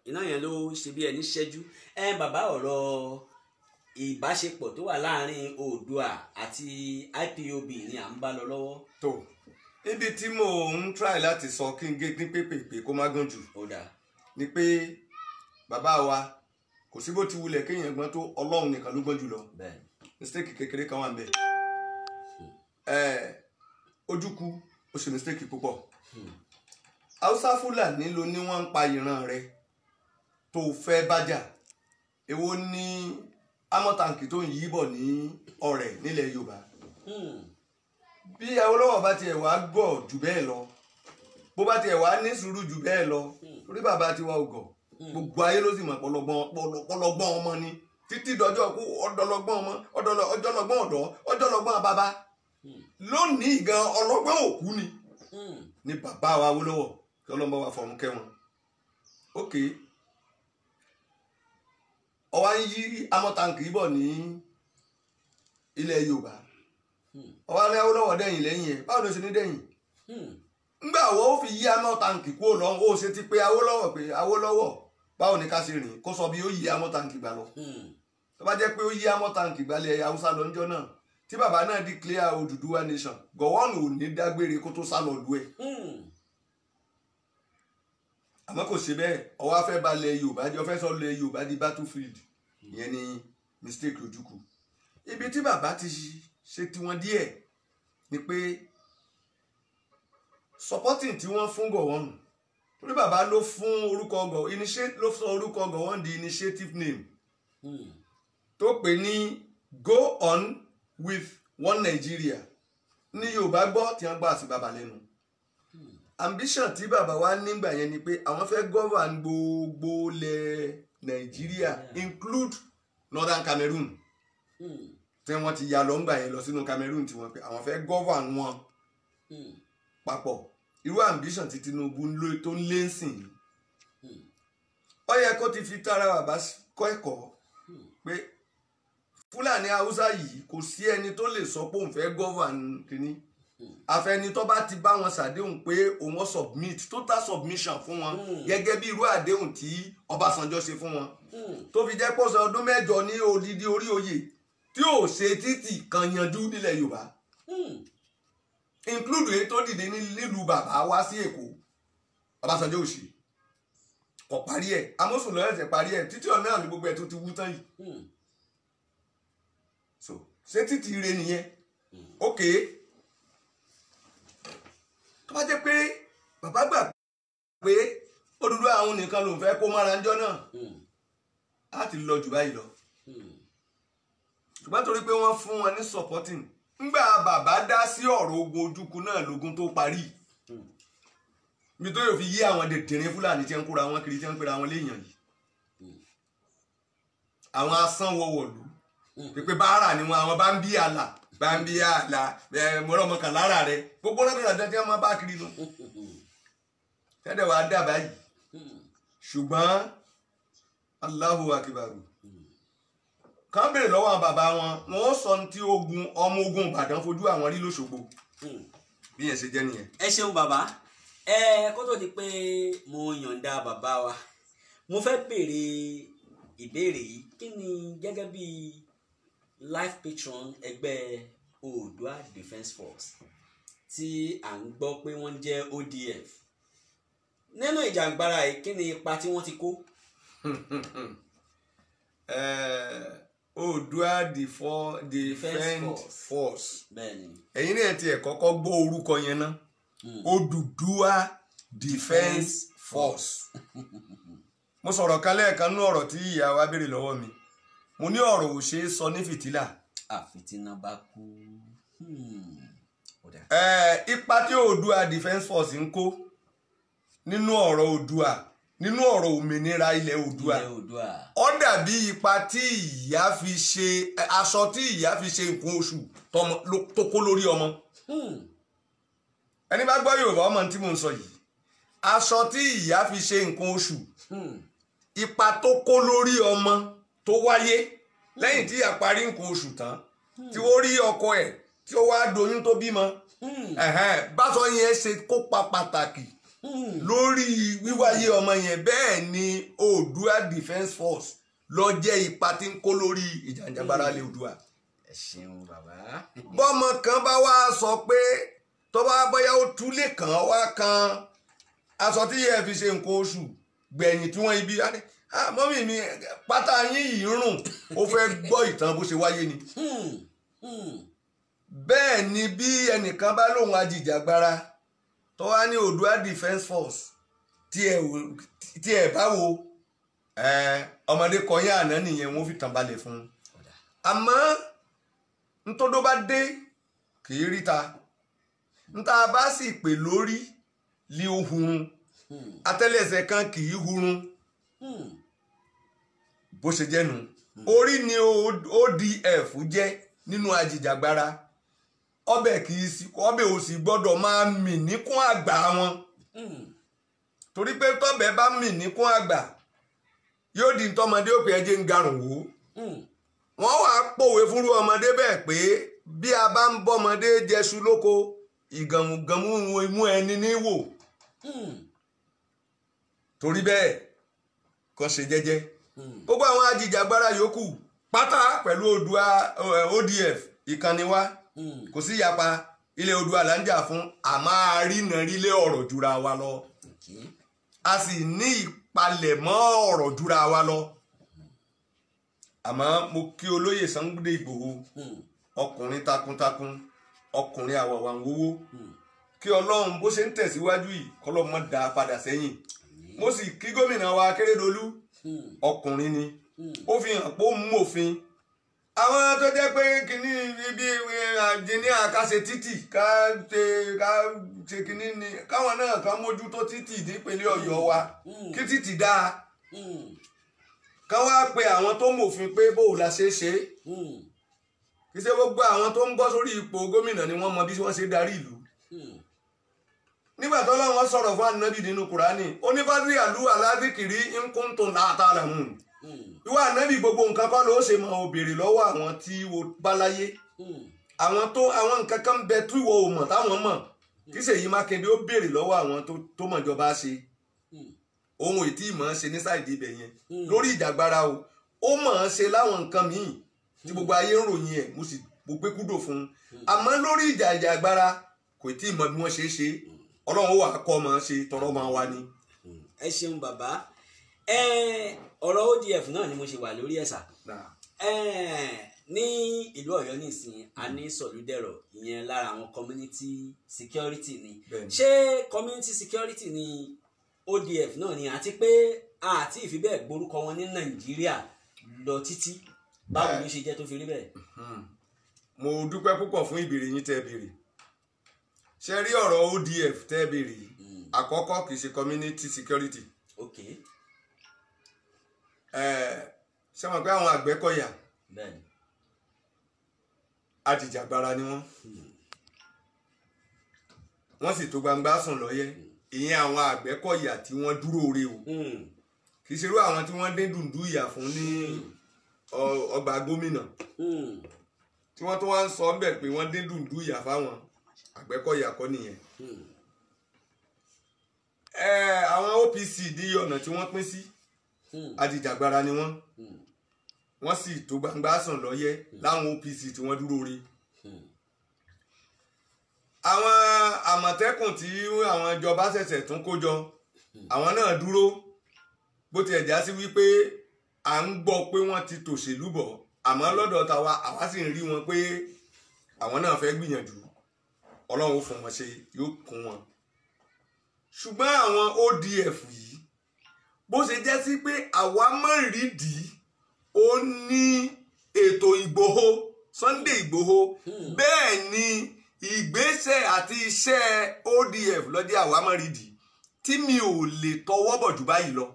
Iná yẹn ló ṣe bí ẹni ṣẹ́jú. Ẹ bàbá, ọ̀rọ̀ ìbáṣepọ̀ tó wà láàrin Oòduà àti IPOB ni à ń bá lọ lọ́wọ́. Tó ibi tí mò ń try láti sọ, kí n gé ní pépèpé kó má gùn jù, Ó dáa. ni pé bàbá wa, kò sí bó ti wulẹ̀ kéèyàn gbọ́n tó, Ọlọ́run nìkan ló gbọ́n jù lọ. Mistake kékeré kan wà ń bẹ̀. Ẹ̀ Ojukwu ó ṣe mistake púpọ̀. Haúsá Fúlàní ló ní wọ́n ń pa ìran rẹ̀ tó fẹ́ bájà. Èwo ní armoured tank tó ń yí bọ̀ ní Ọ̀rẹ́ nílẹ̀ Yorùbá? Bí Awólọ́wọ̀ bá tiẹ̀ wá gọ̀ jù bẹ́ẹ̀ lọ, bó bá tiẹ̀ wá ní sùúrù jù bẹ́ẹ̀ lọ, torí bàbá tiwa ò gọ̀, gbogbo ayé ló sì mọ̀ pọlọgbọ́n ọmọ ni títí dọjọ́ kú. Ọdọlọgbọ́n ọmọ, ọjọ́lọgbọ́n ọ̀dọ́, ọjọ́lọgbọ́n bàbá lónìí gan, ọlọ́gbọ́n òkú ni ni bàbá wa Awólọ́wọ̀, kí Ọlọ́run bá wa fọ̀run kẹ́ wọn. Ok, ọwá ń yí armoured tank bọ̀ ní ilẹ̀ Yorùbá, ọwá ní Awólọ́wọ̀ dẹ̀yìn lẹ́yìn ẹ̀. Báwo ló ṣe ní dẹ̀yìn? Ngbà wo ó fi yí armoured tank kúrò lọ? Ó ṣe ti pé Awólọ́wọ̀ pé, "Awólọ́wọ̀, báwo ni ká ṣe rìn?" Kó sọ bí ó yí armoured tank gbà lọ. Tó bá jẹ́ pé ó yí armoured tank gbalẹ̀ Haúsá lọ níjọ́ náà tí bàbá náà declare Odùduwà nation, Gowon ò ní dágbére kó tó sá lọ lú ẹ̀. Àmọ́ kò ṣe bẹ́ẹ̀. Ọwọ́ afẹ́ balẹ̀ Yorùbá jẹ́, ọfẹ́ sọ lẹ̀ Yorùbá di battlefield. Ìyẹn ni mistake Ojukwu. Ibi tí bàbá ti ṣe tiwọn díẹ̀ ni pé supporting tí wọ́n fún Gowon, torí bàbá ló fún orúkọ gọ̀ initiate, ló sọ orúkọ Gowon di initiative name, tó pè ní "Go on with one Nigeria" ní Yorùbá gbọ́ tí wọ́n gbà sí bàbá lẹ́nu. Ambition tí bàbá wa nígbà yẹn ni pé àwọn fẹ́ govern gbogbo ilẹ̀ Nàìjíríà, include Northern Cameroon, tí wọ́n ti ya lọ ńgbà yẹn lọ sínú Cameroon, tí wọ́n pé àwọn fẹ́ govern wọn papọ̀. Irú ambition tí Tinubu ń lé tó ń lé ń sìn yìí, ó yẹ kó ti fi tara bàbá kọ́ ẹ̀kọ́ pé Fúlàní Haúsá yìí, kò sí ẹni tó lè sọ pé òun fẹ́ govern kínní, àfẹni tó bá ti bá wọn ṣàdéhùn pé òun ó submit, total submission fún wọn, gẹ́gẹ́ bí irú àdéhùn tí Ọbásanjọ́ ṣe fún wọn, tó fi jẹ́ pọ̀sẹ̀ ọdún 8 ní odidi orí oyè tí ò ṣe títì kan yanjú nílẹ̀ Yorùbá, include èyí tó dìde nílùú bàbá wá sí Èkó. Ọbásanjọ́ ò ṣe, kò parí ẹ̀. Amósùn ló ṣẹ̀ṣẹ̀ parí ẹ̀ títí ọ̀nà ní gbogbo ẹ̀ tó ti wú tán yìí. So ṣé títì ire nìyẹn? Ok, tó bá jẹ́ pé bàbá gbà pé Odùduwà àwọn nìkan lòun fẹ́ kó mára ńjọ́ náà, á ti lọ jù báyìí lọ. Ṣùgbọ́n torí pé wọ́n fún wọn ní supporting ńgbà bàbá dá sí ọ̀rọ̀ ogun Ojukwu náà lógun tó parí mi, tó yóò fi yí àwọn dèdèrè Fúlàní tí ń kóra wọn kiri, tí ń pera wọn léèyàn yìí, àwọn asánwọwọ̀lú, pípé báárà ni wọn, àwọn bá ń bí àlà, bá ń bí àlà ẹ mọ̀rọ̀ ọmọ kan lára rẹ, gbogbo náà dandan tí wọ́n máa bá kiri nu tẹ́lẹ̀ wàá dà báyìí. Ṣùgbọ́n Allahu akibaru kàn béèrè lọ́wọ́ àwọn bàbá wọn, wọn ó sọ ní tí ogun ọmọ ogun Ìbàdàn fojú àwọn rí lÓṣogbo. Bí yẹn ṣe jẹ́ nìyẹn. Ẹ ṣeun bàbá. Ẹ kó tó di pé mo yọ̀ǹda bàbá wa, mo fẹ́ béèrè ìbéèrè yìí: kí ni gẹ́gẹ́ bí life patron ẹgbẹ́ Oòduà Defence Force tí à ń gbọ́ pé wọ́n jẹ́ ODF nínú ìjàngbara yìí, kí ni ipa tí wọ́n ti kó? Oòduà Defence Force. Force. Bẹ́ẹ̀ni. Ẹ̀yin náà tiẹ̀ kọ́kọ́ gbọ́ orúkọ yẹn ná, Odùduwà Defence Force. Mo sọ̀rọ̀ kan lẹ́ẹ̀kan nú ọ̀rọ̀ tí ìyá wa béèrè lọ́wọ́ mi. Mo ní ọ̀rọ̀ ò ṣeé sọ ní fìtílà. Àfi tí iná bá kú. Ó dáa. Ipa tí Oòduà Defence Force ń kó nínú ọ̀rọ̀ Oòduà, nínú ọ̀rọ̀ òmìnira ilẹ̀ Oòduà, ilẹ̀ Oòduà, ó dàbí ipa tí ìyá fi ṣe aṣọ tí ìyá fi ṣe nǹkan oṣù tó kó lórí ọmọ. Ẹni bá gbọ́ Yorùbá ọmọ tí mò ń sọ yìí, aṣọ tí ìyá fi ṣe nǹkan oṣù, ipa tó kó lórí ọmọ tó wáyé lẹ́yìn tí ìyá parí nǹkan oṣù tán, tí ó rí ọkọ ẹ̀, tí ó wá doyún, tó bímọ, báṣọ yẹn ṣe kópa pàtàkì. Lórí wíwáyé ọmọ yẹn, bẹ́ẹ̀ ni Oòduà Defence Force ló jẹ́ ipa tí ń kó lórí ìjàǹjàgbara lé Oòduà. Ẹ ṣeun bàbá. Bọ́mọ kan bá wá sọ pé tó bá bóyá ó túlé kàn wá kan aṣọ tí yẹ fi ṣe nǹkan oṣù gbẹ̀yìn tí wọ́n ibi mọ́mì mi pátá yín yìí rùn, ó fẹ́ gbọ́ ìtàn bó ṣe wáyé ni. Bẹ́ẹ̀ ni bí ẹnìkan bá lóun ajìjàgbara tó wá ní Oòduà Defence Force tí ẹ bá wo ọmọdé kọyán àná nìyẹn, wọ́n fi tàn balẹ̀ fún un. Àmọ́ ntọ́dọ́ bá dé kì í ríta, nta bá sì pè lórí lé ó hurun, atẹ́lẹsẹ̀ kan kì í hurun. Bó ṣe jẹ́ nu, orí ni ODF jẹ́ nínú ajìjàgbara. Ọbẹ̀ kì í sí, ọbẹ̀ ò sì gbọ́dọ̀ máa mì níkún àgbà wọn, torí pé tọ́bẹ̀ bá mì níkún àgbà yóò di ntọ́mọdé òpè ẹjẹ́ ń garùn wò. Wọ́n wàá pòwe fúnrú ọmọdé bẹ́ẹ̀ pé bí a bá ń bọ́mọdé jẹṣu lóko, ìgànmùgànmù imú ẹni ní wò. Torí bẹ́ẹ̀ kàn ṣe jẹ́jẹ́. Gbogbo àwọn ajìjàgbara yòókù pátá pẹ̀lú Oòduà ODF ìkànnì wa, kò sí ìyapa. Ilẹ̀ Oòduà là ń jà fún, àmọ́ àrínàrílé ọ̀rọ̀ jura wa lọ, a sì ní ìpalẹ̀mọ́ ọ̀rọ̀ jura wa lọ. Àmọ́ mo kí olóyè Sunday Igboho, ọkùnrin takuntakun, ọkùnrin àwàwàǹwówó, kí Ọlọ́run bó ṣe ń tẹ̀síwájú yìí kọ́lọ́run má dá a padà sẹ́yìn. Mo sì kí gómìnà wa Akérédolú, ọkùnrin ni, ó fi hàn pé ó mú òfin. Àwọn tó jẹ́ pé kínní ibi àjẹní àkàṣe títì ká ṣe kínní ni káwọn náà kàn mójútó títì nípínlẹ̀ Ọ̀yọ́ wa, kí títì dáa, kán wá pe àwọn tó mòfin pé bóò la ṣe é ṣe. Kì í ṣe gbogbo àwọn tó ń bọ́ sórí ipò gómìnà ni wọ́n mọ bí wọ́n ṣe darí ìlú. Nígbà tó lọ́wọ́ sọ̀rọ̀ fún ànábì nínú Kùránì, ó ní fásitì àlú aládìkìrí ńkúntùn látàlàmù. Ìwà ànábì gbogbo nǹkan kọ́ ló ṣe mọ̀, ò béèrè lọ́wọ́ àwọn tí wo bá láyé. Àwọn tó àwọn nǹkan kan bẹ tí ìwọ ò mọ̀ táwọn mọ̀. Kí Ṣèyí Mákindé ó béèrè lọ́wọ́ àwọn tó mọ̀ ìjọba ṣe. Ohun ètí ìmọ̀ ṣe ní sáìdì ibẹ̀ yẹn lórí ìjàgbara o, ó mọ̀ ọ́n ṣe láwọn nǹkan míì tí gbogbo ayé ń ròyìn ẹ̀, mo sì mo gbé kúdò fún un. Àmọ́ lórí ìjàgbara kò tí ì mọ bí wọ́n ṣe é ṣe. Ọlọ́run ó wà kọ́ ọmọ ṣe tọrọ ọmọ wa ni. Ẹ ṣeun bàbá. Ọ̀rọ̀ ODF náà ni mo ṣe wà lórí ẹ̀sà. Ní ìlú Ọ̀yọ́ nísìn a ní Sọ̀lúdẹ̀rọ̀, ìyẹn lára àwọn community security ni. Ṣé community security ni ODF náà ni? Àti pé àti ìfibẹ́ẹ̀ gborúkọ wọn ní Nàìjíríà lọ títí, báwo ló ṣe jẹ́ tó fi rí bẹ́ẹ̀? Mo dúpẹ́ púpọ̀ fún ìbéèrè yín tẹ́ béèrè. Ṣe rí ọ̀rọ̀ ODF tẹ́ béèrè yìí, àkọ́kọ́ kì í ṣe community security. Ṣé mọ̀ pé àwọn Àgbẹ̀kọ̀yà ajìjàgbara ni wọ́n, wọ́n sì tó gbangba sùn lọ́yẹ́. Ìyẹn àwọn Àgbẹ̀kọ̀yà tí wọ́n dúró re o, kì í ṣerú àwọn tí wọ́n dín dùndú ìyà fún ní ọgbà gómìnà tí wọ́n tó wá ń sọ ńbẹ̀ pé wọ́n dín dùndú ìyà fáwọn. Àgbẹ̀kọ̀yà kọ́ nìyẹn. Àwọn OPC ní ọ̀nà tí wọ́n pín sí, ajìjàgbara ni wọ́n, wọ́n sì tó gbangba sùn lọ́yẹ́ láwọn OPC tí wọ́n dúró re. Àwọn Àmọ̀tẹ́kùn tí àwọn ìjọba ṣẹ̀ṣẹ̀ tún kó jọ, àwọn náà dúró, bó tiẹ̀ já sí wípé à ń gbọ́ pé wọ́n ti tòṣèlú bọ̀, àmọ́ lọ́dọ̀ tàwa àwa sì ń rí wọn pé àwọn náà fẹ́ gbìyànjú. Ọlọ́run ó fún wọn ṣe, yóò kún wọn. Ṣùgbọ́n àwọn ODF yìí, bó ṣe jẹ́ sí pé àwa mọ̀rídìí ó ní ètò Ìgbòho, Sunday Ìgbòho, bẹ́ẹ̀ ni ìgbésẹ̀ àti iṣẹ́ ODF lọ́jọ́ àwa mọ̀rídìí tí mi ò lè tọwọ́ bọ̀ jù báyìí lọ.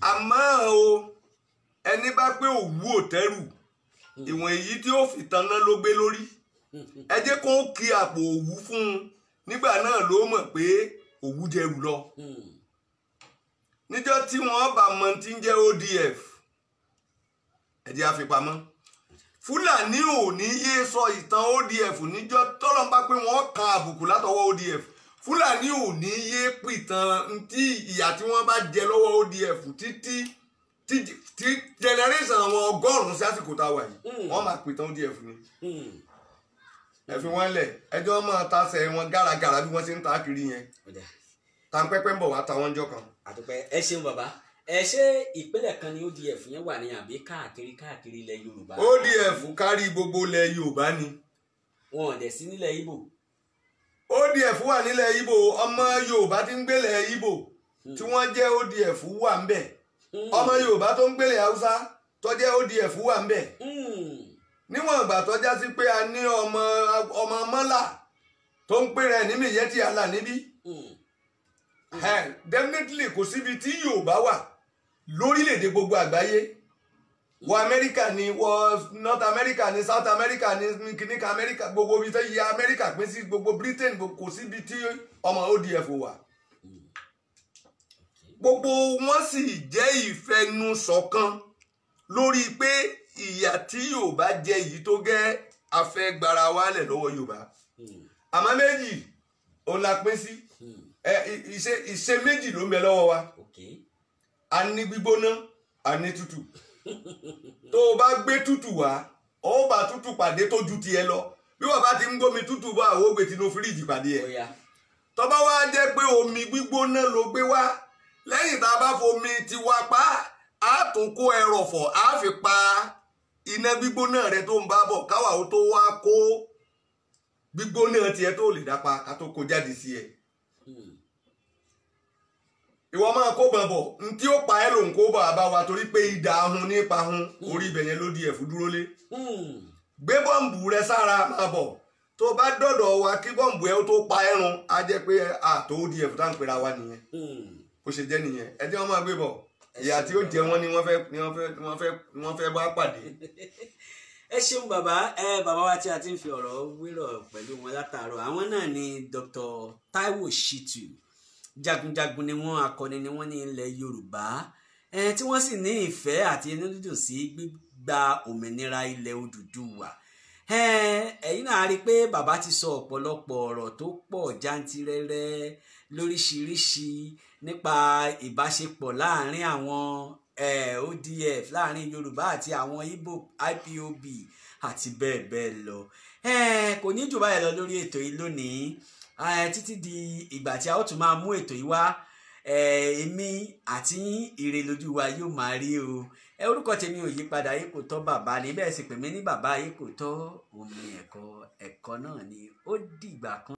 Àmọ́ o, ẹni bá pé òwú òtẹ́rù, ìwọ̀n èyí tí ó fi tanná ló gbé lórí. Ẹ jẹ́ kó kí àpò òwú fún un, nígbà náà ló mọ̀ pé òwú jẹrù lọ. Níjọ́ tí wọ́n bá mọ tí ń jẹ́ ODF, ẹ jẹ́ àfipamọ́. Fúlàní ò ní yé sọ ìtàn ODF níjọ́ tọ́lọ́n bá pé wọ́n kan àbùkù látọwọ́ ODF. Fúlàní ò ní yé pìtàn ntí ìyà tí wọ́n bá jẹ lọ́wọ́ ODF títí tí generation àwọn 100 sí àsìkò tá a wà yìí, wọ́n máa pìtàn ODF ni. Ẹ fi wọ́n lẹ̀, ẹjọ́ máa tasẹ̀ wọn gàràgàrà bí wọ́n ṣe ń ta kiri yẹn. Tàǹpẹ́pẹ́ ń bọ̀ wá ta wọ́n jọ kan. Àdúpẹ́, ẹ ṣeun bàbá. Ẹ ṣé ìpínlẹ̀ kan ni ODF yẹn wà ní àbí káàkiri káàkiri ilẹ̀ Yorùbá? ODF kárí gbogbo ilẹ̀ Yorùbá ni. Wọn ò dẹ̀ sí nílẹ̀ Ìgbò. ODF wà nílẹ̀ Ìgbò. Ọmọ Yorùbá tí ń gbélẹ̀ Ìgbò tí wọ́n jẹ́ ODF wà ń bẹ̀. Ọmọ Yorùbá tó ń gbélẹ̀ Haúsá tó jẹ́ ODF wà ń bẹ̀. Níwọ̀n ìgbà tó já sí pé a ní ọmọ mọ́là tó ń pè rẹ̀ ní Miyetti Allah níbí. Definitely kò síbi tí Yorùbá wà lórílẹ̀‐èdè gbogbo àgbáyé, wọ Amẹ́ríkà ni, wọ North America ni, South America ni, kìnnìkan Amẹ́ríkà, gbogbo ibi tó yẹ Amẹ́ríkà pín sí, gbogbo Britain, kò síbi tí ọmọ ODF wà. Gbogbo wọn sì jẹ́ ìfẹnusọ̀kan lórí pé ìyà tí Yorùbá jẹ yìí tó gẹ́, afẹ́gbára wálẹ̀ lọ́wọ́ Yorùbá. Àmọ́ méjì òun la pín sí, ìṣe méjì ló ń bẹ lọ́wọ́ wa. A ní gbígbóná, a ní tútù. Tó o bá gbé tútù wá, ó bá tútù pàdé tó ju tiẹ̀ lọ. Bí wọ́n bá ti ń gbómi tútù bá, àwọn ògbé tinú fíríjì pàdé ẹ̀. Tó bá wá jẹ́ pé omi gbígbóná ló gbé wá, lẹ́yìn tá a bá fomi tiwa pa, á tún kó ẹrọ̀fọ̀, á fi pa iná gbígbóná rẹ tó ń bá bọ̀, káwa ó tó wá kó gbígbóná tiẹ̀ tó lè dá pa, ká tó kó jáde sí ẹ. Ìwọ máa kó bọ̀bọ̀ ntí ó pa ẹ́ lòun kó bọ̀ àbá wa, torí pé idà ahun nípa ahun orí ibẹ̀ yẹn ló di ẹ̀fú dúró lé. Gbé bọ́ǹbù rẹ sára máa bọ̀, tó bá dọ̀dọ̀ wa kí bọ́ǹbù ẹ ó tó pa ẹrun, á jẹ́ pé àtò di ẹ̀fú tá ń pera wa nìyẹn. Bó ṣe jẹ́ nìyẹn. Ẹ jẹ́ wọ́n máa gbé bọ̀, ìyà tí ó jẹ wọ́n ni wọ́n fẹ́ bá pàdé. Ẹ ṣeun bàbá. Ẹ bàbá wa tí a ti ń fi ọ̀rọ̀ wérọ̀ pẹ̀lú wọn látàárọ̀, àwọn náà ni Dr. Taiwo Shittu. Jagunjagun ni wọ́n, akọni ni wọ́n ní ilẹ̀ Yorùbá, tí wọ́n sì ní ìfẹ́ àti inú dídùn sí gbígba òmìnira ilẹ̀ Odùduwà. Ẹ̀yin náà rí i pé bàbá ti sọ ọ̀pọ̀lọpọ̀ ọ̀rọ̀ tó pọ̀ jantirẹrẹ lóríṣiríṣi nípa ìbáṣepọ̀ láàrin àwọn ODF, láàrin Yorùbá àti àwọn Igbo IPOB àti bẹ́ẹ̀ bẹ́ẹ̀ lọ. Kò ní jù báyìí lọ lórí ètò yìí lónìí, títí di ìgbà tí a ó tún máa mú ètò yìí wá. Èmi àti ire lójú wa yóò máa rí o. Orúkọ tèmi ò yí padà, yìí kò tọ́ bàbá ní bẹ́ẹ̀ sì pè mí ní bàbá yìí kò tọ́ omi ẹ̀kọ́ ẹ̀kọ́ náà ni. Ó dìgbà kan.